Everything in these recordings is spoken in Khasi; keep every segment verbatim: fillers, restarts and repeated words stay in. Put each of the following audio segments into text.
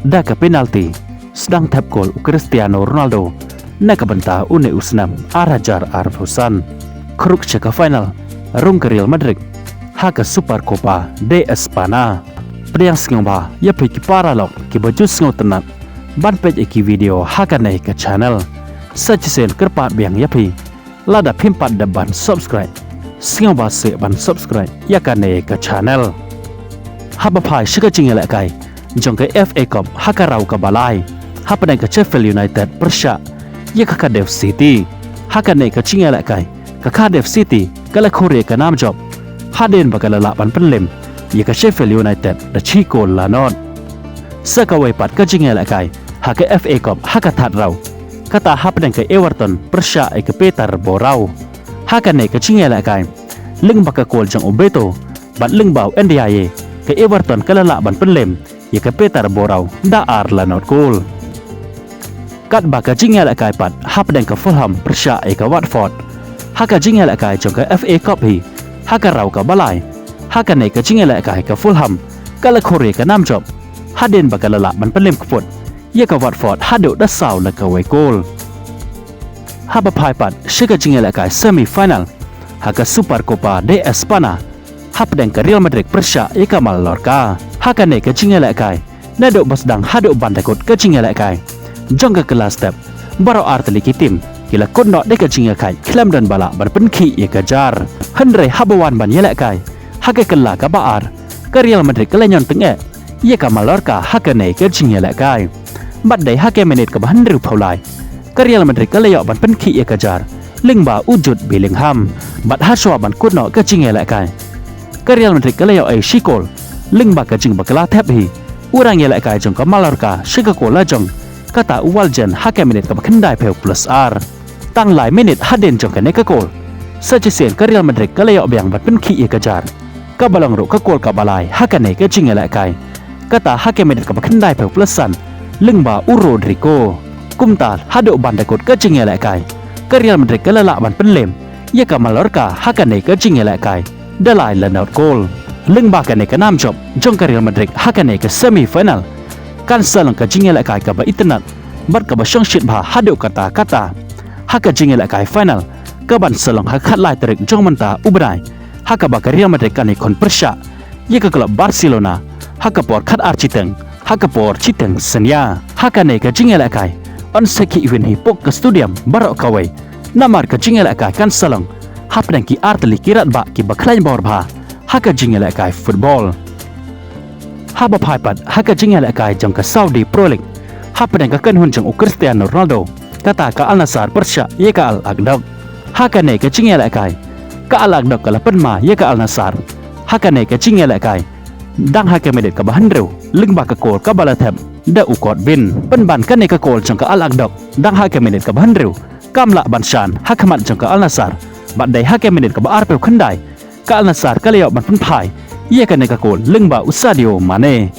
da ka penalti, sdang thep kol u Cristiano Ronaldo na ka bynta une u snem ar hajar arphew san. Khruk sha ka final, rung ka Real Madrid ha ka Super Copa de España. Pdiang sngewbha ïa phi ki paralok kiba ju sngewtynnat ban peit ïa ki video ha kane ka channel. Sa shisien kyrpad biang ïa phi, lada phim pat dep ban subscribe, sngewbha seh ban subscribe ïa kane ka channel. Haba phai sha ka jingïalehkai jong ka F A Cup ha ka round kaba lai, hapdeng ka Sheffield United pyrshah ïa ka Cardiff City. Ha kane ka jingïalehkai, ka Cardiff City ka la khur ïa ka nam jop hadien ba ka la lah ban pynlem ïa ka Sheffield United da shi kol la nod. Sa kawei pat ka jingïalehkai ha ka F A Cup ha ka third round, kata hapdeng ka Everton pyrshah ïa ka Peterborough. Ha kane ka jingïalehkai, lyngba ka kol jong u Beto bad lyngba u Ndiaye, ka Everton ka la lah ban pynlem ïa ka Peterborough da ar la nod kol. Katba ka jingïalehkai pat hapdeng ka Fulham pyrshah ïa ka Watford ha ka jingïalehkai jong ka F A Cup hi ha ka round kaba lai. Ha kane ka jingïalehkai, ka Fulham ka la khur ïa ka nam jop hadien ba ka la lah ban pynlem kput ïa ka Watford haduh da saw la kawei kol. Haba phai pat sha ka jingïalehkai semi final ha ka Super Copa de España, hapdeng ka Real Madrid pyrshah ïa ka Mallorca. Ha kane ka jingïalehkai, naduh ba sdang haduh ban da kut ka jingïalehkai jong ka kylla step, baroh artylli ki tim ki la kut noh da ka jingïakhaid khlem don ba lah ban pynkhih ïa ka jar. Hynrei haba wan ban ïalehkai ha ka kylla kaba ar, ka Real Madrid ka la ñion tyngeh ïa ka Mallorca ha kane ka jingïalehkai. Bad dei ha ka minit kaba hynriewphew lai, ka Real Madrid ka la ïoh ban pynkhih ïa ka jar lyngba u Jude Bellingham. Bad hashwa ban kut noh ka jingïalehkai, ka Real Madrid ka la ïoh ei shi kol lyngba ka jingbakla thep hi u rangïalehkai jong ka Mallorca sha ka kol la jong, kata u Valjean ha ka minit kaba khyndaiphew plus ar. Tang lai minit hadien jong kane ka kol, sa shisien ka Real Madrid ka la ïoh biang ban pynkhih ïa ka jar, kaba long ruh ka kol kaba lai ha kane ka jingïalehkai, kata ha ka minit kaba khyndaiphew plus san lyngba u Rodrygo. Kumta haduh ban da kut ka jingïalehkai, ka Real Madrid ka la lah ban pynlem ïa ka Mallorca ha kane ka jingïalehkai da lai la nod kol. Lyngba kane ka nam jop jong ka Real Madrid ha kane ka semi final, kan sa long ka jingïalehkai kaba itynnad bad kaba shongshit bha haduh katta katta. Ha ka jingïalehkai final kaban sa long ha ka khatlai tarik jong mynta u bnai, ha kaba ka Real Madrid kan ïakhun pyrshah ïa ka klub Barcelona ha ka por khatar shiteng ha ka por shiteng synñia. Ha kane ka jingïalehkai yn sa khih win hi poh ka stadium baroh kawei, namar ka jingïalehkai kan sa long hapdeng ki artylli ki radbah kiba khlaiñ bor bha ha ka jingïalehkai football. Haba phai pat ha ka jingïalehkai jong ka Saudi Pro League, hapdeng ka kynhun jong u Cristiano Ronaldo, kata ka Al Nassr pyrshah ïa ka Al Ahly. Ha kane ka jingïalehkai, ka Al Ahly ka la pynma ïa ka Al Nassr ha kane ka jingïalehkai dang ha ka minit kaba hynriew lyngba ka kol kaba la thep da u Corbin. Pynban kane ka kol jong ka Al Ahly dang ha ka minit kaba hynriew kam lah ban shan ha khmat jong ka Al Nassr, bad dei ha ka minit kaba arphew khyndai ka Al Nassr ka la ïoh ban pynphai ïa kane ka kol lyngba u Sadio Mane.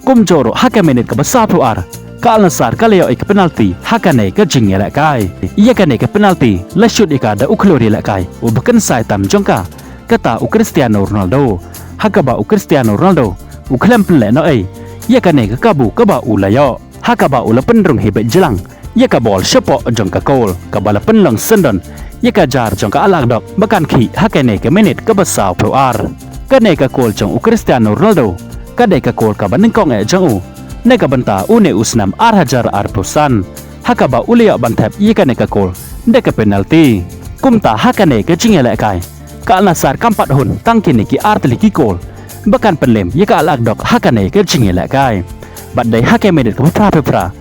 Kumjuh ruh ha ka minit kaba sawphew ar ka Al Nassr ka la ïoh ïa ka penalti ha kane ka jingïalehkai. Ïa kane ka penalti la shoot ïa ka da u khlur ïalehkai uba kynsai tam jong ka, kata u Cristiano Ronaldo. Ha kaba u Cristiano Ronaldo u khlem pynleh noh ei ïa kane ka kabu kaba u la ïoh, ha kaba u la pynrung hi beit jlang ïa ka bol shapoh jong ka kol kaba la pynlong syndon ïa ka jar jong ka Al Ahly ba kan khih ha kane ka minit kaba sawphew ar. Kane ka kol jong u Cristiano Ronaldo ka dei ka kol kaba nyngkong eh jong u na ka bynta une u snem ar hajar arphew san, ha kaba u la ïoh ban thep ïa kane ka kol da ka penalti. Kumta ha kane ka jingïalehkai, ka Al Nassr kam pat hun tang kine ki artylli ki kol ba kan pynlem ïa ka Al Ahly ha kane ka jingïalehkai. Bad dei ha ka minit kaba phraphew phra,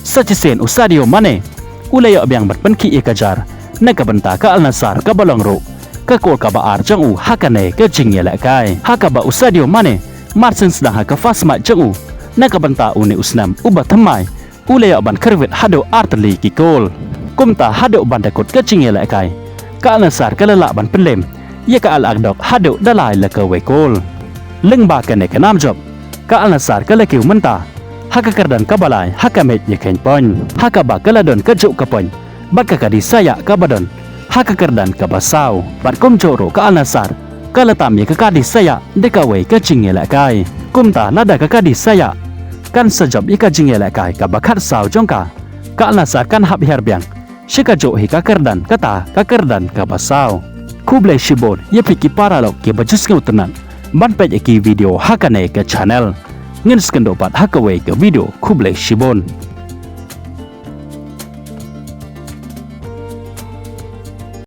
sa shisien u Sadio Mane u la ïoh biang ban pynkhih ïa ka jar na ka bynta ka Al Nassr, kaba long ruh ka kol kaba ar jong u ha kane ka jingïalehkai. Ha kaba u Sadio Mane marsien sdang ha ka first match jong u na ka bynta une u snem uba thymmai, u la ïoh ban kyrwit haduh artylli ki kol. Kumta haduh ban da kut ka jingïalehkai, ka Al Nassr ka la lah ban pynlem ïa ka Al Ahly haduh da lai la kawei kol. Lyngba kane ka nam jop, ka Al Nassr ka la kiew mynta ha ka kyrdan kaba lai ha ka mej ïakheiñ point, ha kaba ka la don kajuh ka point bad ka kadi saiah kaba don ha ka kyrdan kaba saw. Bad kumjuh ruh ka Al Nassr ka la tam ïa ka kadi saiah da kawei ka jingïalehkai. Kumta lada ka kadi saiah kan sa jop ïa ka jingïalehkai kaba khatsaw jong ka. Ka Anasa kan hap hiar biang sha kajuh hi ka kyrdan, kata ka kyrdan kaba saw. Khublei shibun ïa phi ki paralok kiba ju sngewtynnat ban peit ïa ki video ha kane ka channel. Ngin sa ïakynduh pat ha kawei ka video. Khublei shibun.